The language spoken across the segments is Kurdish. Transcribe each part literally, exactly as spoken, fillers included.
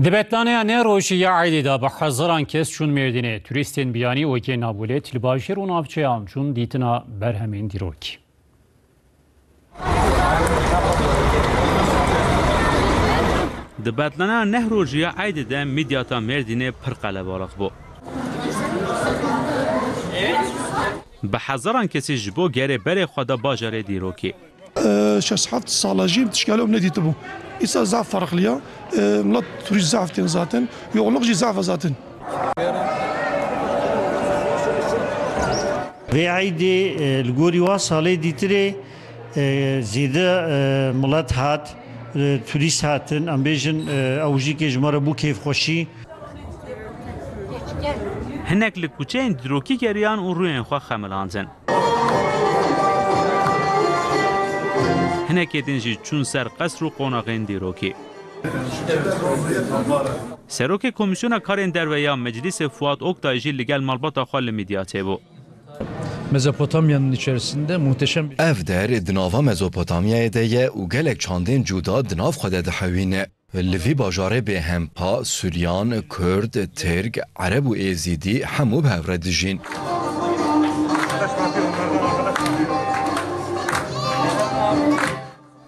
Di betlaneya neh rojî ya Eydê de bi hezaran kes çûn Mêrdînê. Turîstên biyanî û yê nabûlêt li bajêr û navçeyan çûn dîtina berhemên dîrokî. Di betlaneya neh rojî ya Eydê de Midyata Mêrdînê pir qelebalix bû. Bi hezaran kesî ji bo gerê berê xwe da bajarê dîrokî. Şeş heft sala jî tişkê lom nedîtibû. Îsa zaf ferqliya. Milet turîst zaf tên zaten. Yoğunluk jî zaf e zaten. Vê eydê, e, li gorî wa salê dîtirê, e, zêde, e, milet hat, e, turîst hatin. Em bêjin, e, ew jî kê ji me re bû kêfxweşî. Hinek li kuçeyên dîrokî geriyan û rûyên xwe xemilandin. Hinekê din jî çûn ser qesr û qonaxên dîrokî. Serokê Komîsyona Karên Derve ya Meclîsê Fuat Oktay jî li gel malbata xwe li Midyatê bû. Mezopotamya'nın içerisinde muhteşem bir Ev der di nava Mezopotamyayê de ye û gelek çandên cuda di nav xwe de dihewîne. Li vî bajarê bêhempa, Suryan, Kurd, Tirk, Ereb û Êzîdî hemû bi hev re dijîn.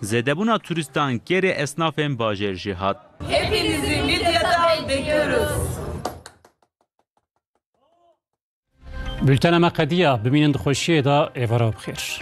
Zêdebûna turistan gerê esnafên bajêr jî hat. Hepinizi Midyat'a bekliyoruz. Bültena me qediya, bimînin di xweşiyê de, êvara bi xêr.